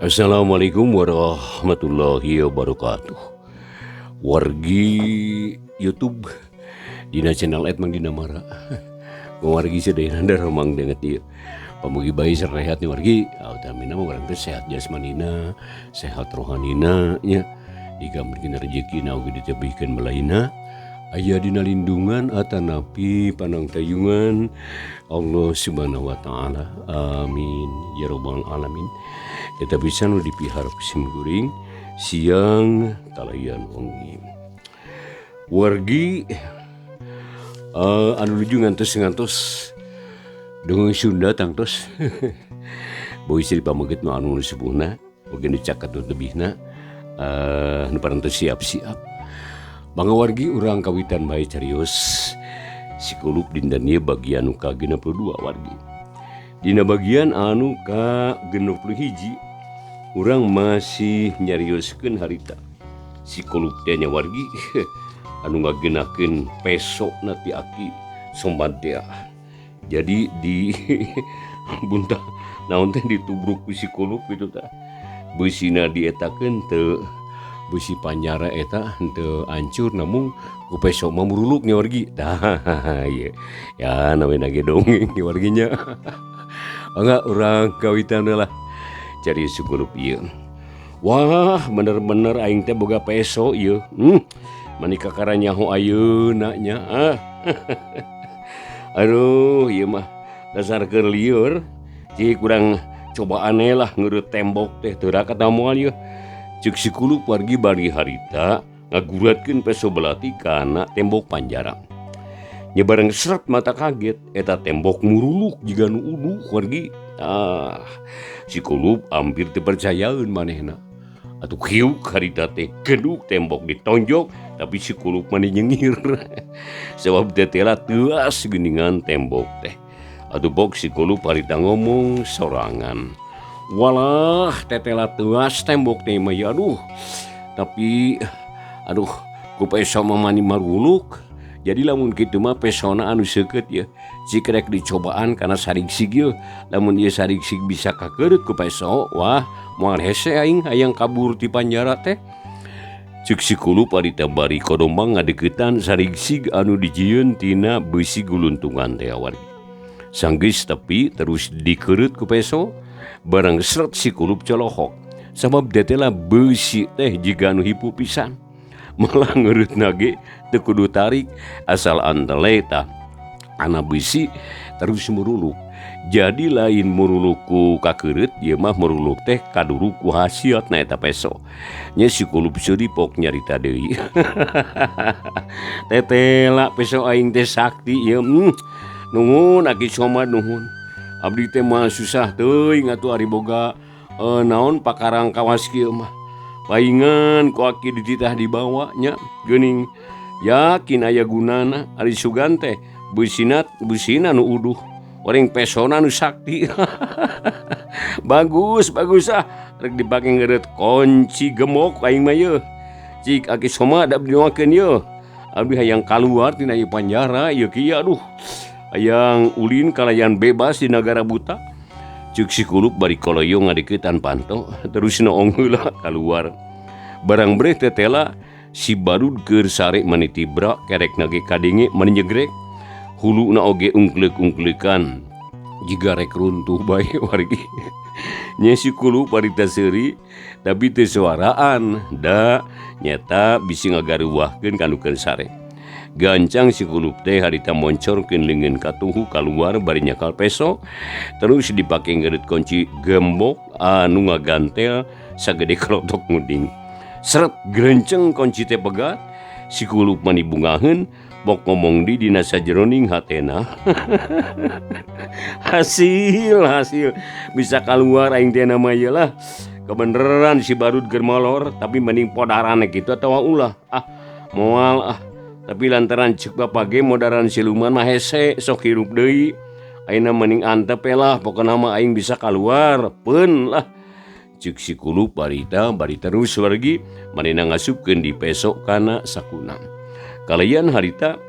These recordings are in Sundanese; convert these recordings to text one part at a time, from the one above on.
Assalamualaikum warahmatullahi wabarakatuh. Wargi YouTube dina channel Edmang Dinamara. Wargi sadayana daramang danget ieu. Pamugi bae sarehat nih wargi. Utamina mah urang teh sehat jasmanina, sehat rohanina nya. Digambarkeun rejekina oge ditebihkeun belaina. Aya dina lindungan atanapi panangtayungan Allah Subhanahu wa taala. Amin ya rabbal alamin. Eta pisan nu dipiharep sim kuring siang kalayan wengi. Wargi anu nuju ngantos-ngantos dongeng Sunda tangtos boy sri pameget nu anu sepuhna oge nu caket nu tebihna nu parantos siap-siap. Mangga wargi urang kawitan bae carios Si Kulup dinten ieu bagian nu ka-62 wargi. Dina bagian anu ka-61 urang masih nyarioskeun harita Si Kulup teh nya wargi anu ngagenakeun pesona ti Aki Somad teh. Jadi di buntah naon teh ditubruk ku Si Kulup kitu tah. Beusina dietakeun teu besi panjara eta henteu hancur namun ku peso mah muruluk nya wargi. Tah ieu ya namina ge dongeng nya wargi nya. Mangga urang kawitan lah cari Si Kulup ieu. Wah bener-bener aing teh boga peso ieu. Mani kakara nyaho ayeuna nya. Ah. Aduh ieu mah dasar keur lieur. Cik urang cobaan lah ngeureup tembok teh teu raka moal ieu. Ceuk Si Kulup wargi bari harita ngaguratkeun peso belati kana tembok panjara. Nya bareng seret mata kaget eta tembok muruluk jiga nu uduh wargi. Ah, Si Kulup hampir teu percayaeun manehna. Atuh hiuk harita teh geduk tembok ditonjok tapi Si Kulup mah nyengir. Sebab tetela teuas geuningan tembok teh. Atuh bok Si Kulup harita ngomong sorangan. Walah tetela teuas tembok teh mah ya aduh. Tapi aduh ku peso mah mani maruluk. Jadi lamun kitu mah pesona anu seukeut ieu. Cik rek dicobaan kana sarigsig ieu. Lamun ieu sarigsig bisa kakeureup ku peso, wah moal hese aing hayang kabur ti panjara teh. Ceuk Si Kulup harita bari kodombang ngadeuketan sarigsig anu dijieun tina beusi guluntungan teh wargi. Sanggeus tepi terus dikeureup ku peso, bareng seret Si Kulup colohok. Sabab tetela beusi teh jiga anu hipu pisan. Malah ngereutna ge teu kudu tarik asal antele tah ana beusi terus muruluk. Jadi lain muruluk ku kakeureut ieu mah muruluk teh kaduruk ku hasiatna eta peso. Nya Si Kulup seuri pok nyarita deui. Tetela peso aing teh sakti ieu. Nuhun Aki Somad nuhun. Abdi teh mah susah teuing atuh ari boga naon pakarang kawas kieu mah. Paingan ku aki dititah dibawa nya geuning yakin aya gunana ari sugan teh beusinat beusina nu uduh oreng pesona nu sakti. Bagus bagus ah rek dipake ngeureut kunci gembok aing mah yeuh. Cik Aki Somad abdi doakeun yeuh. Abdi hayang kaluar tina ieu panjara ieu kieu aduh. Hayang ulin kalayan bebas di nagara buta. Ceuk Si Kulup bari koloyong ngadeuketan panto terus noong heula kaluar. Barang breh tetela si Barud keur sare mani tibra kerekna ge kadenge mani nyegrek. Huluna oge ungkleuk-ungkleukan jiga rek runtuh bae wargi. Nya Si Kulup harita seuri tapi teu suaraan da nyata bisi ngagaruwahkeun ka nu keur sare. Gancang Si Kulup teh harita moncorkeun leungeun katuhu kaluar bari nyakal peso terus dipake ngeureut kunci gembok anu ngagantel sagede kelotok nguding. Seret grenceng kunci teh pegat Si Kulup mani bungaheun bok ngomong di dina sajeroning hatena. Hasil hasil bisa kaluar aing teh nama ieu lah. Kebeneran si Barud keur molor tapi mending podaran kitu atawa ulah. Ah moal ah. Tapi lantaran ceuk bapa ge modaran siluman mah hese sok hirup deui. Ayeuna mending antep we lah pokona mah aing bisa kaluar peun lah. Ceuk Si Kulup barita bari terus wargi manehna ngasupkeun di peso kana sakuna. Kalayan harita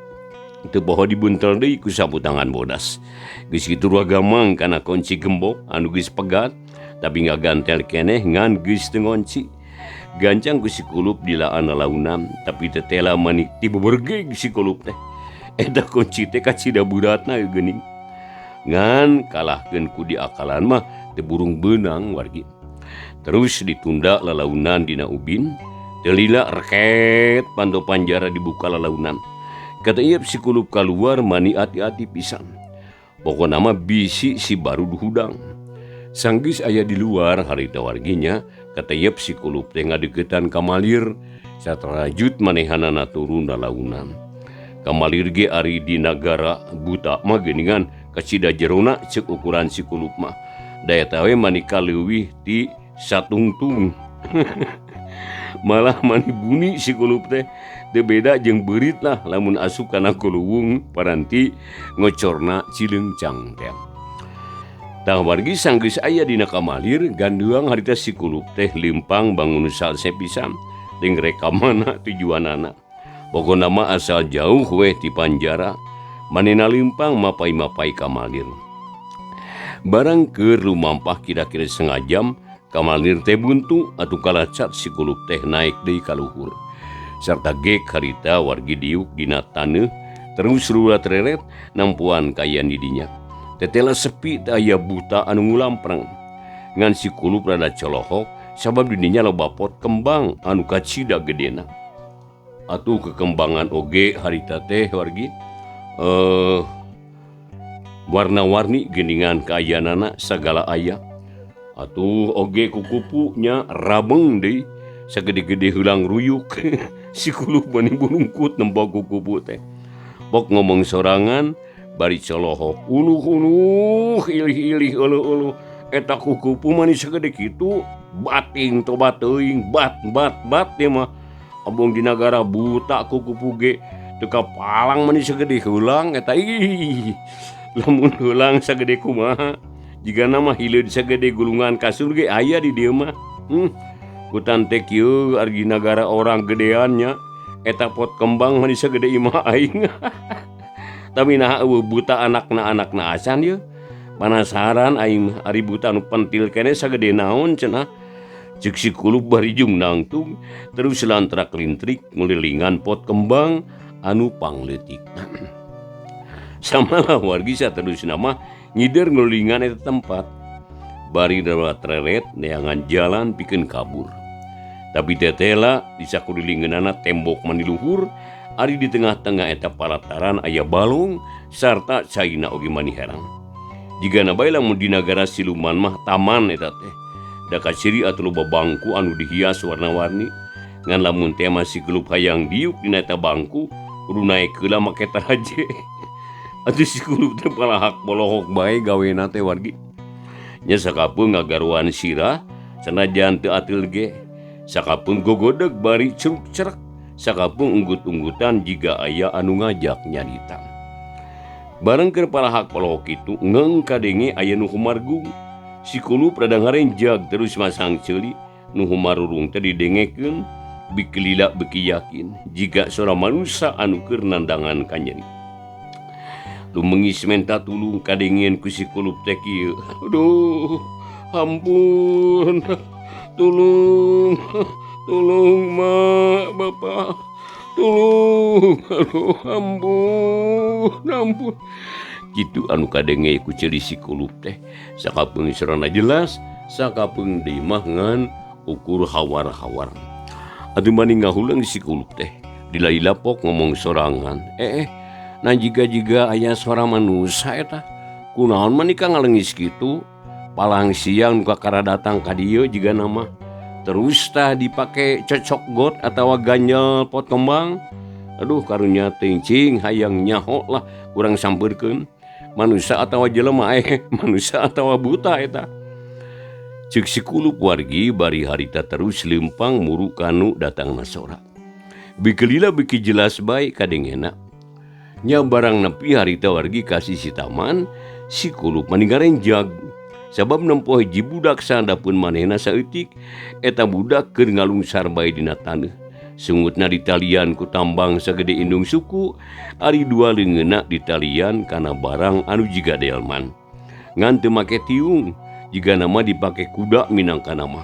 teu poho dibuntel deui ku sapu tangan bodas. Geus kitu ruagamang kana kunci gembok anu geus pegat Tapi ngagantel keneh ngan geus teu ngonci. Gancang ku si Kulup dilaan lalaunan tapi tetela manik ti bebergeg si Kulup teh. Eta kunci teh kacida beratna geuning. Ngan kalahkeun ku diakalan mah teu burung beunang wargi. Terus ditunda lalaunan dina ubin, teu lila reket panto panjara dibuka lalaunan. Kata ieu si Kulup kaluar mani ati-ati pisan. Pokona mah bisi si baru hudang. Sanggeus aya di luar harita warginya, kata ieu si Kulup teh ngadeukeutan ka malir, satarajut manehanana turun lalaunan. Kamalir ge ari di nagara buta mah geuningan kacida jerona ceuk ukuran si Kulup mah. Da eta we mani kaleuwih ti satungtung. Malah mani buni si Kulup teh teu beda jeung beurit lah lamun asup kana kuluwung paranti ngocorna cileungcang teh. Tah wargi sanggeus aya dina kamalir ganduang harita si Kulup teh leumpang bangun salse pisan jeung rek ka mana tujuanana. Pokona mah asal jauh weh ti panjara, manehna leumpang mapai-mapai kamalir. Barang keur lumampah kira-kira setengah jam, kamalir teh buntu atuh kalacat si Kulup teh naik deui ka luhur. Sarta gek harita wargi diuk dina taneuh terus rurat reret nampuan kaayaan di dinya. Tetela sepi teh aya buta anu ngulampreng. Ngan si Kulup rada colohok sabab di dinya loba pot kembang anu kacida gedena. Atuh kekembangan oge harita teh wargi warna-warni geuningan kaayaanana sagala aya. Atuh oge kukupunya rabeng deui sagede-gede heulang ruyuk. Si Kulup mani burungkut nempo kukupu teh. Pok ngomong sorangan bari colohok uluh-uluh ilih-ilih euleuh-euleuh eta kukupu mani sagede kitu bating toba teuing bat bat bat ieu mah. Abong di nagara buta kukupu ge teu kapalang mani sagede heulang eta ih. Lamun heulang sagede kumaha jigana mah hileud sagede gulungan kasur ge aya di dieu mah. Hutan teh kieu ari nagara orang gedean nya eta pot kembang mani sagede imah aing. Tapi naha eueuh buta anakna-anakna acan ieu. Panasaran aing mah ari buta nu pentil keneh sagede naon cenah. Ceuk si Kulup bari jung nangtung terus lantrak lintrik ngelilingan pot kembang anu pangleutik. Samalah wargi saterusna mah ngider ngelilingan eta tempat. Bari reret neangan jalan pikeun kabur. Tapi tetela di sakulilingeunana tembok mani luhur, ari di tengah-tengah eta palataran aya balong sarta caina oge mani herang. Jigana bae lamun di nagara siluman mah taman eta teh. Da kaciri atuh loba bangku anu dihias warna-warni. Ngan lamun teh masih gelup hayang diuk dina eta bangku kudu naek heula make taraje. Atuh si Kulup teh palahak bolohok bae gawena teh wargi. Nya sakapeung ngagaruan sirah sanajan teu ateul ge. Sakapeung gogodeg bari ceruk-cerek, sakapeung unggut-unggutan jiga aya anu ngajak nyarita. Bareng keur palahak bolohok kitu ngeung kadenge aya nu humargung. Si Kulup rada ngarenjag terus masang ceuli nu humarurung teh didengekeun beuki lila beuki yakin jiga sora manusa anu keur nandangan kanyeri. Lumengis menta tulung kadengeun ku si Kulup teh kieu. Aduh, ampun. Tulung, tulung mak, bapak. Tulung, aduh, ampun, ampun. Kitu anu kadenge ku ceuli si Kulup teh. Sakapeung sorana jelas, sakapeung deui mah ngan ukur hawar-hawar. Atuh mani ngahuleung si Kulup teh. Dilai pok ngomong sorangan. Nah jiga-jiga aya suara manusa eta. Kunaon mah nikah ngalengis kitu? Palang siang nu kakara datang ka dieu jiga nama. Terus tah dipake cocok got atawa ganjel pot kembang. Aduh karunya teuing cing hayang nyaho lah urang sampeurkeun. Manusa atawa jelema manusa atawa buta eta. Ceuk si Kulup wargi bari harita terus leumpang muru kanu datangna sora. Beuki lila beuki jelas bae kadengena. Nya barang nepi harita wargi ka sisi taman, si Kulup mani ngarenjag. Sabab nempo hiji budak sandapeun manehna saeutik, eta budak keur ngalungsar bae dina taneuh. Sungutna ditalian ku tambang sagede indung suku, ari dua leungeunna ditalian kana barang anu jiga delman. Ngan teu make tiung, Jigana mah dipake kuda minangka nama.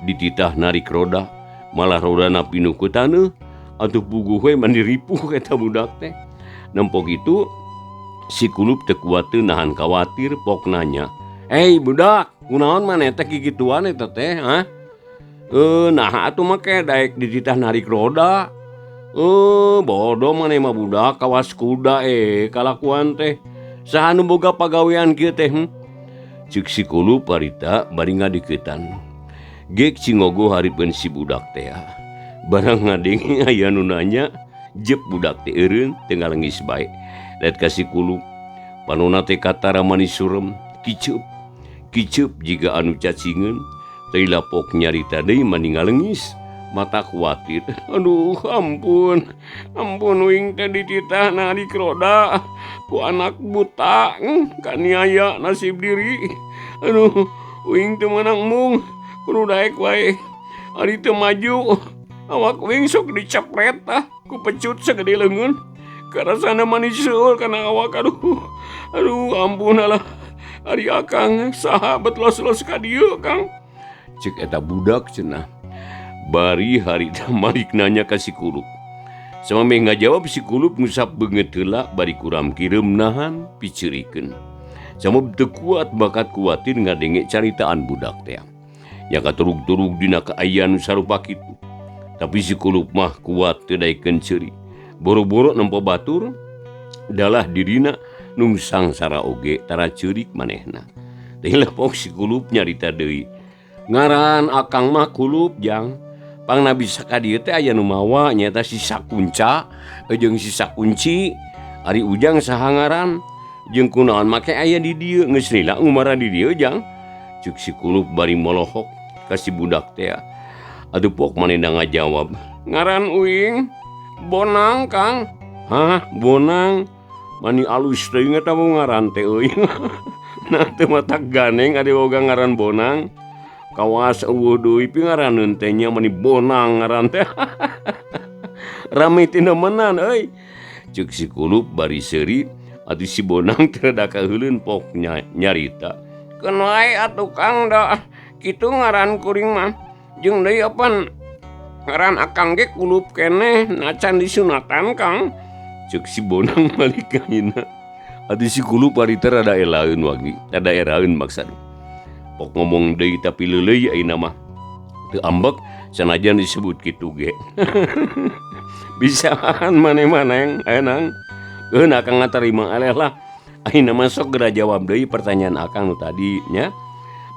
Dititah narik roda, malah rodana pinuh ku taneuh. Atuh puguh we mani ripuh eta budak teh. Nempo kitu si Kulup teu kuat teu nahan khawatir pok nanya, "Hei budak, kunaon maneh teh kikituan eta teh, hah? Naha atuh make daek dititah narik roda? Bodoh maneh mah budak, kawas kuda kalakuan teh. Saha nu boga pagawean kieu teh?" Ceuk si Kulup harita bari ngadeuketan. Gek cingogo hareupeun si budak teh. Barang ngadenge aya nu nanya, jep budak teh eureun teu ngalengis bae. Lihat ka si Kulup, panona teh katara manis surem, kiceup. Kiceup jiga anu cacingeun, teu lapok nyarita deui mani ngalengis. Mata khawatir. Aduh, ampun. Ampun uing teh dititah narik roda ku anak buta, kaniaya nasib diri. Aduh, uing teu meunang mung kudu daek wae. Ari teu maju, awak uing sok dicepret tah ku pecut sagede leungeun. Karasana manis seueur kana awak aduh. Aduh, ampun alah. Ari akang saha bet los-los ka dieu, Kang? Ceuk eta budak cenah. Bari harita malik nanya ka si Kulup. Samemeh ngajawab si Kulup ngusap beungeut heula bari kuram kireum nahan piceurikeun. Sameb teu kuat bakat kuatir ngadenge caritaan budak teh. Nya katurug-turug dina kaayaan sarupa kitu. Tapi si Kulup mah kuat teu daekeun ceuri. Boro-boro nempo batur dalah dirina nu sangsara oge tara ceurik manehna. Teh lepok si Kulup nyarita deui. Ngaran akang mah Kulup jang. Pangna bisa ka dieu teh aya nu mawa nyaeta si Sakunca jeung si Sakunci. Ari Ujang saha ngaran jeung kunaon make aya di dieu geus lila ngumara di dieu jang. Ceuk si Kulup bari molohok ka si budak teh. Atuh pok manehna ngajawab, "Ngaran uing Bonang, Kang." "Hah, Bonang? Mani alus teuing eta mah ngaran teh euy." Nah teu matak ganeng ari boga ngaran Bonang. Kawas eueuh deui pingaraneun teh nya mani Bonang ngaran teh. Rame teh nemenan euy. Ceuk si Kulup bari seuri atuh si Bonang teh rada kaheuleun pok nyarita. "Keun wae atuh Kang da kitu ngaran kuring mah. Jeung deui apan ngaran akang ge Kulup keneh nacan disunatan Kang." Ceuk si Bonang balik ngahina. Atuh si Kulup bari teh rada elaeun wagi, rada eraeun maksad. Pok ngomong deui tapi leuleuy ayeuna mah. Teu ambek sanajan disebut kitu ge. Bisaan maneh-maneh enang. Keun akang ngatarima eleh lah. Ayeuna mah sok geura jawab deui pertanyaan akang nu tadi nya.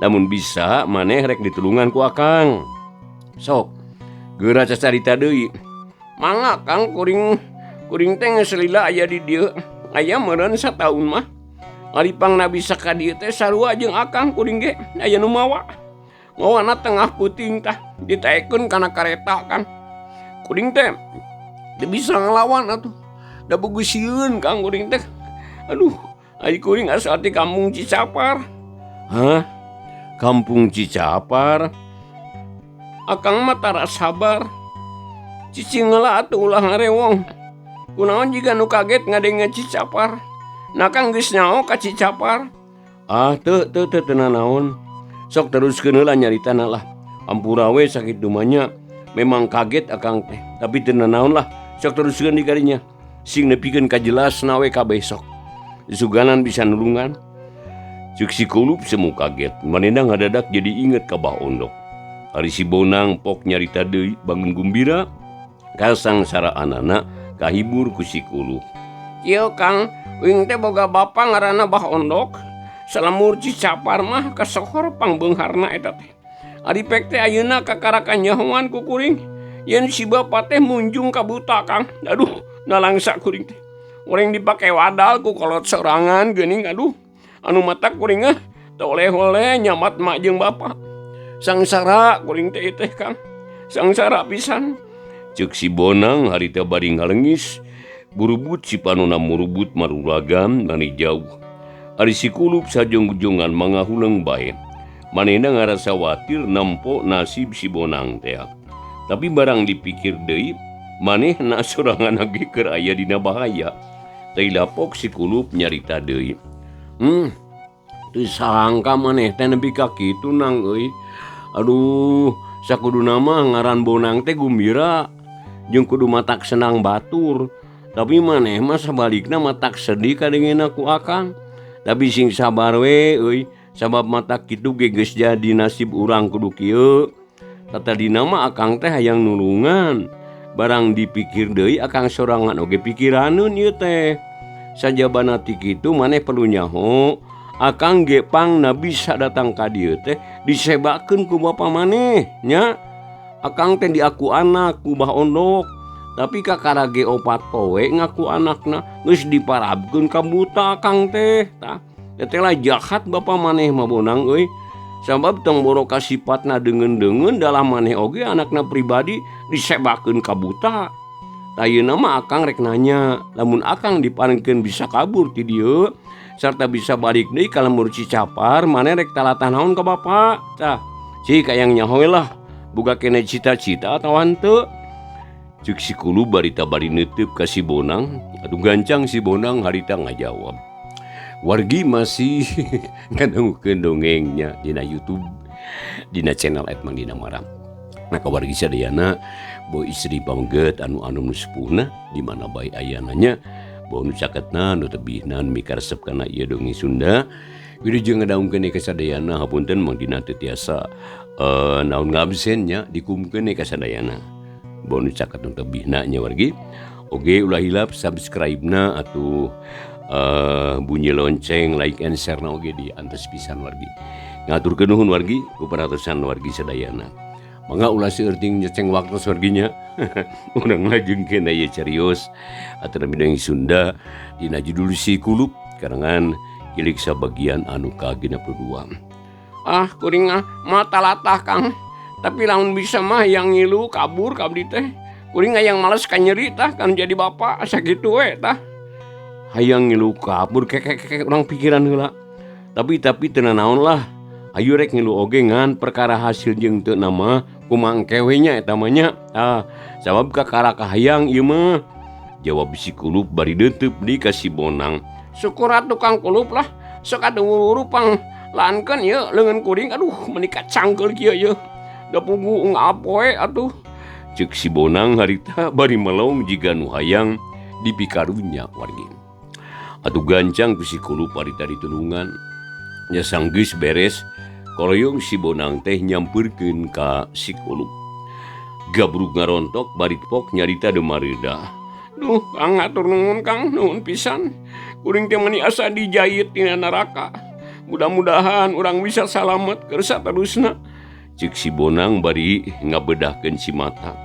Lamun bisa maneh rek ditulungan ku akang. Sok geura cacarita deui. Mangga Kang, kuring teh geus lila aya di dieu. Aya meureun sataun mah. Ari pangna bisa ka dieu teh sarua jeung akang kuring ge aya nu mawa. Mawana tengah peuting tah ditaekeun kana kareta Kang. Kuring teh teu bisa ngelawan atuh. Da boga sieun Kang kuring teh. Aduh, ari kuring asal ti kampung Cicapar. Hah? Kampung Cicapar? Akang mah tara sabar. Cicing heula atuh ulah ngarewong. Kunaon jiga nu kaget ngadenge Cicapar. Nah Kang geus nyaho ka Cicapar. Ah, teu teu teu teu nanaon. Sok teruskeun heula nyaritana lah. Ampura we sakitu mah nya. Memang kaget akang teh, tapi teu nanaon lah. Sok teruskeun di kadinya. Sing nepikeun ka jelasna we kabeh sok. Suganan bisa nulungan. Ceuk si Kulup semu kaget, manehna ngadadak jadi inget ka Bah Ondok. Ari si Bonang pok nyarita deui bangun gumbira, kasangsaraanana kahibur ku si Kulup. "Kieu Kang, uing teh boga bapa ngaranna Bah Ondok. Salamur Cicapar mah kasohor pangbeungharna eta teh. Ari pek teh ayeuna kakara kanyahoan ku kuring yen si bapa teh munjung ka buta Kang. Aduh, nalangsa kuring teh. Urang dipake wadal ku kolot sorangan geuning aduh. Anu matak kuring ah teu oleh-oleh nyamat mak jeung bapa. Sangsara kuring teh teh Kang. Sangsara pisan." Ceuk si Bonang harita bari ngalengis. Burubut si panona murubut maruragam mani jauh. Ari si Kulup sajongjongan mangahuleng bae. Manehna ngarasa watir nempo nasib si Bonang teh. Tapi barang dipikir deui, manehna sorangan ge keur aya dina bahaya. Teu lapok si Kulup nyarita deui. Teu sangka maneh teh nepi ka kitu nang euy. Aduh, sakuduna mah ngaran Bonang teh gumbira jeung kudu matak senang batur. Tapi maneh mah sabalikna matak sedih kadengena ku akang. Tapi sing sabar we euy, sabab matak kitu ge geus jadi nasib urang kudu kieu. Tatadina mah akang teh hayang nulungan. Barang dipikir deui akang sorangan oge pikiraneun ieu teh. Sajabana ti kitu maneh perlu nyaho. Akang ge pangna bisa datang ka dieu teh disebakeun ku bapa maneh nya. Akang teh diaku anak ku Bah Ondok, tapi kakara ge opat poe ngaku anakna geus diparabkeun ka buta akang teh. Tah, teh lah jahat bapa maneh mah Bonang euy. Sabab tong boro ka sipatna deungeun-deungeun dalah maneh oge anakna pribadi disebakeun ka buta. Tah ayeuna mah akang rek nanya, lamun akang diparengkeun bisa kabur ti dieu sarta bisa balik deui ka lembur Cicapar, maneh rek talatah naon ka bapa? Tah, cik hayang nyaho lah, boga keneh cita-cita atawa henteu? Ceuk si Kulub barita bari neuteub ka si Bonang, aduh gancang si Bonang harita ngajawab. Wargi masih ngadangukeun dongengnya dina YouTube, dina channel @mangdinamara. Nah ka wargi sadayana, boh istri pameget anu anu nu sepuhna di mana bae ayananya, boh nu caketna nu tebihna nu mikaresep kana ieu dongeng Sunda. Wilujeng ngadaungkeun ka sadayana, hapunten Mang Dina teu tiasa naon ngabsen nya dikumkeun ka sadayana. Boh nu caket nu tebihna nya wargi. Oge ulah hilap subscribe-na atuh bunyi lonceng, like and share na oge di antos pisan wargi. Ngaturkeun nuhun wargi ku perhatosan wargi sadayana. Mangga ulah seueur ting nyeceng waktu warginya. Urang lajengkeun aya carios atawa dongeng Sunda dina judul Si Kulub karangan Kilik sabagian anu ka-62. Ah, kuring ah mah talatah Kang. Tapi lamun bisa mah yang ngilu kabur ka abdi teh. Kuring hayang males ka nyeri tah kan jadi bapa sakitu we tah. Hayang ngilu kabur kekekeke urang pikiran heula. Tapi teu nanaon lah. Ayu rek ngilu oge ngan perkara hasil jeung teu nama kumaha engke we nya eta mah nya. Tah, sabab kakara kahayang ieu mah. Jawab si Kulub bari deuteup deui ka si Bonang. Syukur atuh Kang Kulub lah. Sok atuh wuru pang laankeun ieu leungeun kuring aduh meuni kacangkeul kieu ieu. Da pugu ngapoe atuh. Ceuk si Bonang harita bari melong jiga nu hayang dipikarunya wargi. Atuh gancang ku si Kulub harita ditulungan. Nya sanggeus beres koroyong si Bonang teh nyampeurkeun ka si Kulub. Gabrug ngarontok bari pok nyarita demareudah. Duh, Kang atur nuhun Kang, nuhun pisan. Kuring teh meuni asa dijait tina neraka. Mudah-mudahan urang bisa salamet keur saterusna. Ceuk si Bonang bari ngabedahkeun si mata.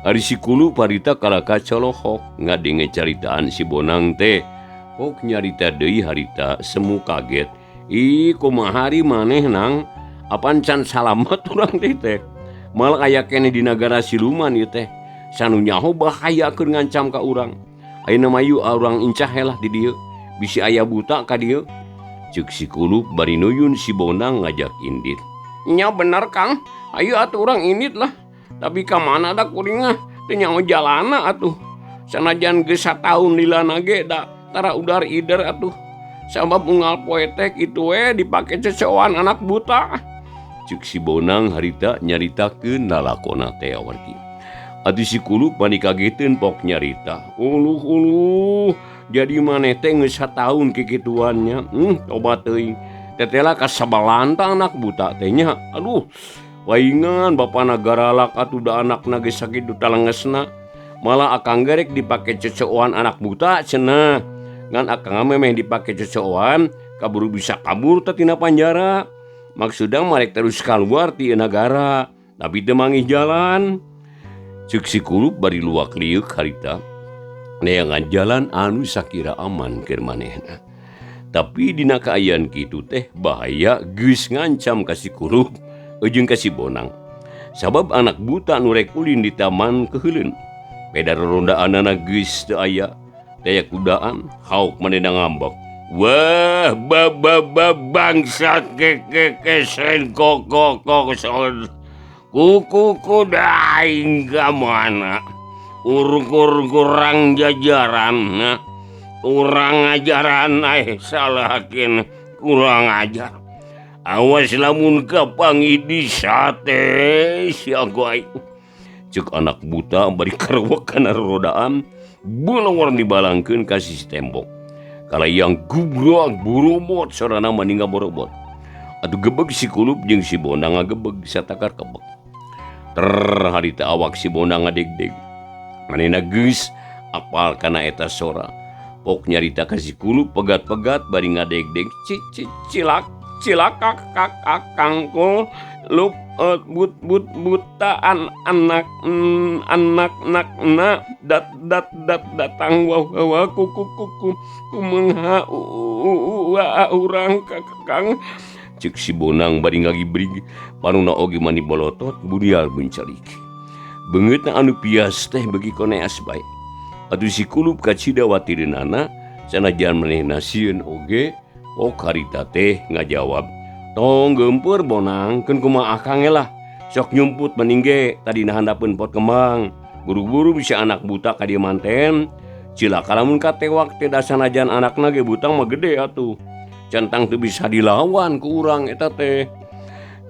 Ari si Kulub harita kalaka colohok ngadenge caritaan si Bonang teh. Pok nyarita deui harita semu kaget. Ih, kumaha ari maneh nang? Apan can salamet urang teh teh. Malah aya keneh di nagara siluman ieu teh. Sanu nyaho bahaya keur ngancam ka urang. Ayeuna mah yu urang incah helah di dieu. Bisi aya buta ka dieu. Ceuk si Kulub bari nuyun si Bonang ngajak indit. Nya bener Kang, ayo atuh urang indit lah. Tapi ka mana da kuring mah teu nyaho jalana atuh. Sanajan geus sataun lilana ge da tara udar ider atuh. Sabab unggal poe teh kitu we dipake ceceoan anak buta. Ceuk si Bonang harita nyaritakeun lalakona teh wargi. Atuh si Kulub mani kageteun pok nyarita. Uluh-uluh, jadi maneh teh geus sataun kikituannya. Tobat teuing. Tetela kasabalanta anak buta teh nya. Aduh, waingan bapana garalak atuh da anakna geus sakitu talengesna. Malah akang ge rek dipake ceceoan anak buta cenah. Ngan akang memeh dipake ceceoan kaburu bisa kabur teh tina panjara. Maksudna mah rek terus kaluar ti nagara, tapi teu mangih jalan. Ceuk si Kulub bari luak liuk harita neangan jalan anu sakira aman keur manehna. Tapi dina kaayaan kitu teh bahaya geus ngancam ka si Kulub jeung ka si Bonang. Sabab anak buta nu rek ulin di taman keuheuleun. Peda rorondaanana geus teu aya, daya kudaan hauk manehna ngambek. Wah, ba ba ba bangsat ke ke ke sen ko ko ko son. Kuku kudaing ka mana? Urkur kurang jajaran, nah. Kurang ajaran salah kin. Kurang ajar. Awas lamun kapanggih di sate sia ku aing. Ceuk anak buta bari karewek kana rodaan bulawar dibalangkeun ka sisi tembok. Kalayang gubrag burumot sorana mani ngaborobot. Atuh gebeg si Kulup jeung si Bonang ngagebeg satakar kebek. Ter harita awak si Bonang ngadegdeg. Manehna geus apal kana eta sora. Pok nyarita ka si Kulup pegat-pegat bari ngadegdeg cilak cilakak kak kangkul lup but but butaan anak anak nak na dat dat dat datang wa wa kuku kuku kumengha wa urang kakang. Cek si Bonang bari ngagibrig panuna oge mani bolotot burial buncelik. Beungeutna anu pias teh beuki koneas bae. Atuh si Kulup kacida watireunana sanajan manehna sieun oge pok harita teh ngajawab, tong geumpeur Bonang, keun kumaha akang lah. Sok nyumput mending ge tadi handapeun pot kembang. Buru-buru bisa anak buta ka dieu manten. Cilaka lamun katewak teh da sanajan anakna ge butang mah gede atuh. Centang teu bisa dilawan ku urang eta teh.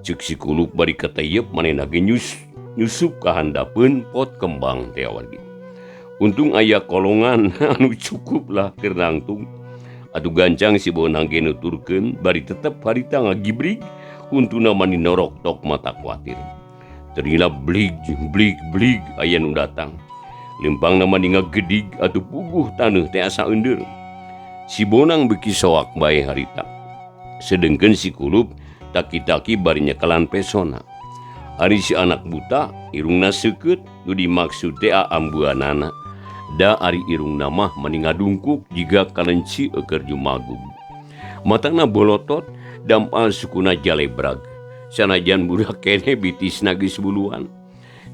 Ceuk si Kulup bari kateyep manehna ge nyusup ka handapeun pot kembang teh wargi. Untung aya kolongan anu cukup lah keur nangtung. Atuh gancang si Bonang ge nuturkeun bari tetep harita ngagibrig huntuna mani norok tok mata kuatir. Terila blig blig blig aya nu datang. Lempangna mani ngagedig atuh puguh taneuh teh asa eundeur. Si Bonang beuki soak bae harita. Sedengkeun si Kulup taki-taki bari nyekelan pesona. Ari si anak buta irungna seukeut nu dimaksud teh aambuanana. Da ari irungna mah mani ngadungkuk jiga kalenci eukeun jumagug. Matana bolotot dampal sukuna jalebrag. Sanajan budak keneh bitisna geus buluan.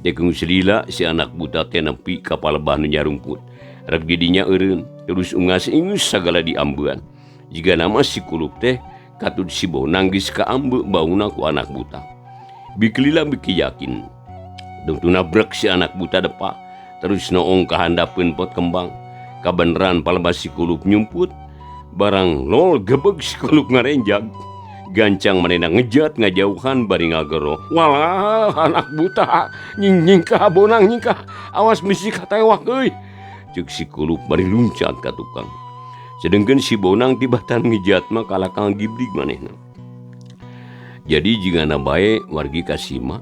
Dekeung selila si anak buta teh nepi ka palebah nu nyarumput. Rek didinya eureun terus ungas ingus sagala diambean. Jiga nama si Kulup teh katud si Bonang geus kaambe bauna ku anak buta. Bikelila beki yakin. Dungtuna brek si anak buta depa terus noong ka handapeun pot kembang. Kabeneran palebah si Kulup nyumput barang lol gebeg si Kulup ngarenjag. Gancang manehna ngejat ngajauhan bari ngagero. Walah anak buta nyingkah Bonang nyingkah awas misi katewak euy. Ceuk si Kulup bari luncat ka tukang. Sedengkeun si Bonang tibatan ngejat mah kalakang gibrig manehna. Jadi jigana bae wargi kasima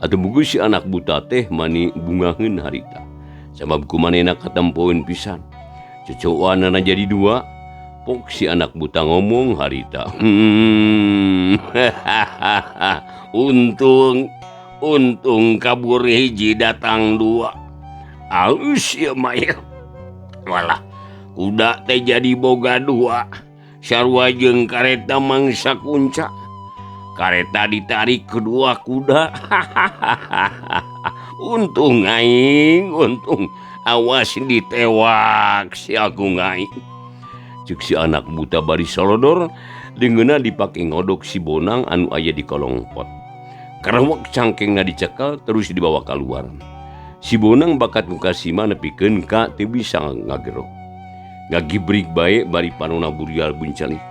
atuh bugu si anak buta teh mani bungaheun harita. Sabab ku manehna katempoeun pisan. Cocoanana jadi dua. Pok si anak buta ngomong harita. Untung untung kabur hiji datang dua. Alus ieu mah ya. Walah, kuda teh jadi boga dua. Sarua jeung kareta mangsa kunca. Kareta ditarik kedua kuda. Untung aing, untung awas ditewak si aku aing. Ceuk si anak buta bari solodor deungeunna dipake ngodok si Bonang anu aya di kolong pot. Karewek cangkengna dicekel terus dibawa kaluar. Si Bonang bakat muka sima nepikeun ka teu bisa ngagero. Ngagibrig bae bari panona burial buncalik.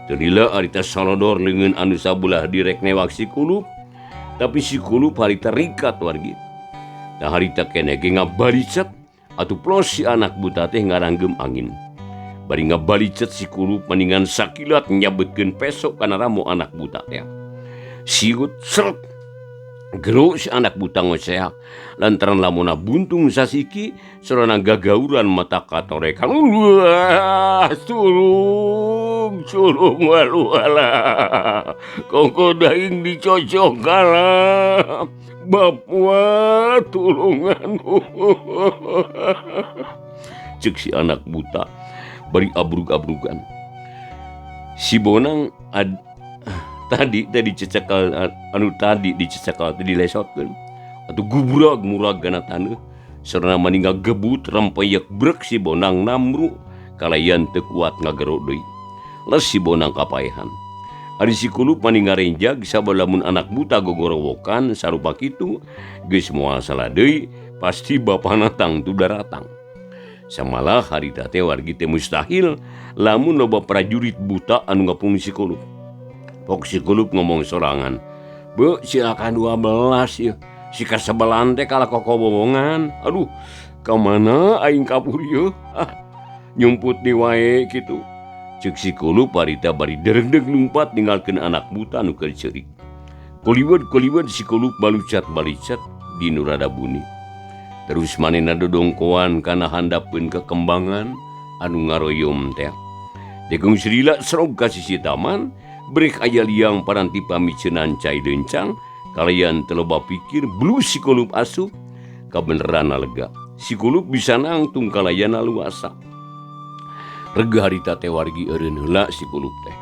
Teu lila harita solodor leungeun anu sabelah direk newak si Kulup, tapi si Kulup harita rikat wargi. Tah harita keneh ge ngabalicet atuh plos si anak buta teh ngaranggem angin. Bari ngabalicet si Kulup maningan sakilat nyabetkeun peso kana ramo anak buta teh. Siut seret gero si anak buta ngoceak lantaran lamuna buntung sasiki sorana gagauran mata katorekan. Wah, surung surung waluala kongko daing dicocok kalah bapua tulungan. Ceuk si anak buta bari abrug-abrugan. Si Bonang tadi dicecekal anu tadi dicecekal teh dilesotkeun. Atuh gubrag murag kana taneuh sarana mani ngagebut rempeyek brek si Bonang namru kalayan teu kuat ngagero deui. Les si Bonang kapaehan. Ari si Kulup mani ngarenjag sabab lamun anak buta gogorowokan sarupa kitu geus moal salah deui pasti bapana tangtu daratang. Samalah harita teh wargi teh mustahil lamun loba prajurit buta anu ngapung si Kulup. Pok si Kulup ngomong sorangan. Be silakan 12 ya. Si kasebelan teh kalah kokobongan. Aduh, ka mana aing kabur ieu? Ah, nyumput di wae kitu. Ceuk si Kulup harita bari deregdeg lumpat ninggalkeun anak buta anu keur ceurik. Koliwed-koliwed si Kulup balucat-balicat di nu rada buni. Terus manehna dodongkoan kana handapeun kekembangan anu ngaroyom teh. Degung Srila serog ka sisi taman, brek aya liang paranti pamiceunan cai lencang, kalayan teu loba pikir blu si Kulup asup, kabeneranna lega. Si Kulup bisa nangtung kalayana luasa. Rega harita teh wargi eureun heula si Kulup teh.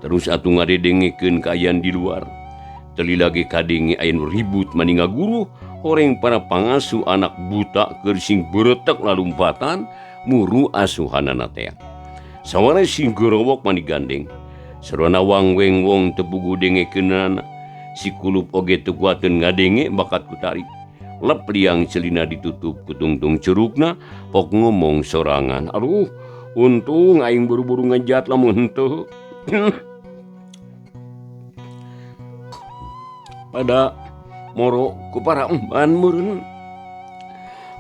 Terus atuh ngadedengekeun kaayaan di luar. Teli lagi kadenge aya nu ribut mani ngaguru, horeng para pangasuh anak buta keur sing beretek lalumpatan muru asuhanana teh. Sawareh sing gorowok mani gandeng. Sarwana wang weng wong teu puguh dengekeunana. Si Kulup oge teu kuateun ngadenge bakat ku tarik. Lep liang celina ditutup ku tungtung curugna, pok ngomong sorangan. Aduh, untung aing buru-buru ngejat lamun henteu. Pada moro ku para emban meureun.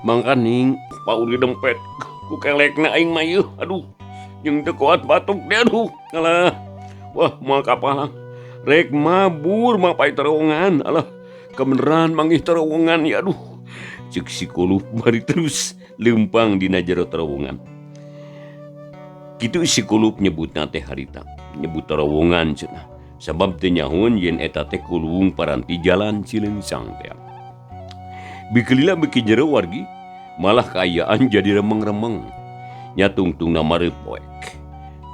Mangkaning pauli dempet ku kelekna aing mah ieu. Aduh, jeung teu kuat batuk deh aduh. Alah, wah moal kapalang. Rek mabur mah pae terowongan. Alah, kebeneran manggih terowongan ya aduh. Ceuk si Kulup bari terus leumpang dina jero terowongan. Kitu si Kulup nyebutna teh harita, nyebut terowongan cenah. Sabab teu nyahoan yen eta teh kuluwung paranti jalan Cileungsang teh. Bikelila beuki jero wargi, malah kaayaan jadi remeng-remeng. Nya tungtungna mareup poek.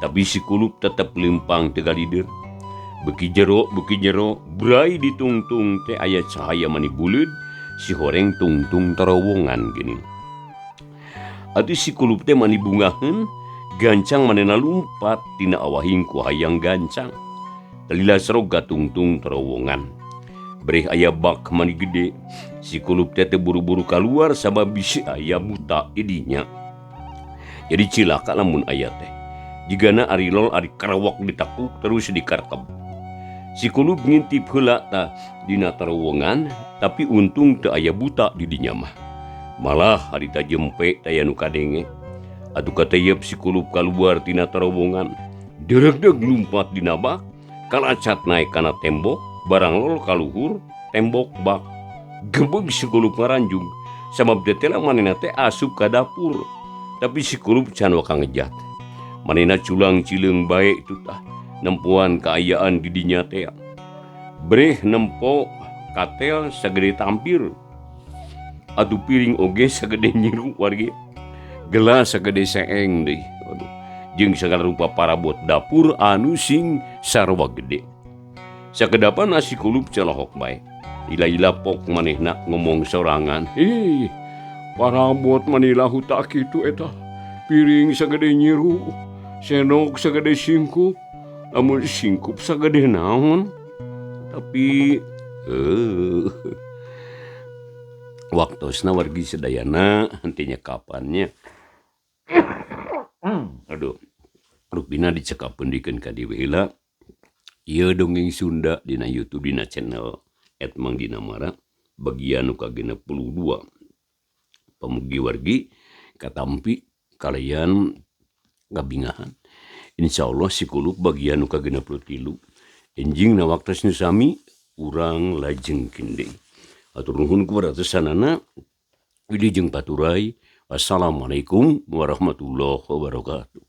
Tapi si Kulup tetep leumpang teu galider. Beuki jero, brai ditungtung teh aya cahaya mani buleud, si horeng tungtung terowongan geuning. Atuh si Kulup teh mani bungaheun, gancang manehna lumpat tina awahing ku hayang gancang. Lila serog gatungtung terowongan. Breh aya bak mani gede. Si Kulup teh teu buru-buru kaluar sabab bisi aya buta idinya. Jadi cilaka lamun aya teh. Jigana ari lol ari karawak ditakuk terus dikarkeb. Si Kulup ngintip heula tah dina terowongan, tapi untung teu aya buta di dinya mah. Malah harita jempe taya nu kadenge. Atuh kateyep si Kulup kaluar tina terowongan. Deregdeg lumpat dina bak. Kalacat naik kana tembok, barang lol kaluhur, tembok bak. Gebeg si Kulup ngaranjung, sabab detela manehna teh asup ka dapur. Tapi si Kulup can waka ngejat. Manehna culang cileung bae itu tah, nempoan kaayaan di dinya teh. Breh nempo katel sagede tampir. Atuh piring oge sagede nyiru wargi. Gelas sagede seeng deui. Aduh. Jeung sagala rupa parabot dapur anu sing sarua gede. Sakedapan nasi Kulup celohok bae. Ila-ila pok manehna ngomong sorangan. Hih, parabot manila huta kitu eta. Piring sagede nyiru, sendok sagede singkup, lamun singkup sagede naon. Tapi waktosna wargi sedayana henteu kapannya. Aduh, rupina dicekap pendikeun ka deui heula. Ieu dongeng Sunda dina YouTube dina channel @mangdinamara bagian nu ka-62. Pamugi wargi katampi kalayan kabingahan. Insyaallah si Kulup bagian nu ka-63. Enjing na waktos nu sami urang lajengkeun deui. Atur nuhun ku waratosanana. Wilujeng paturay. Wassalamualaikum warahmatullahi wabarakatuh.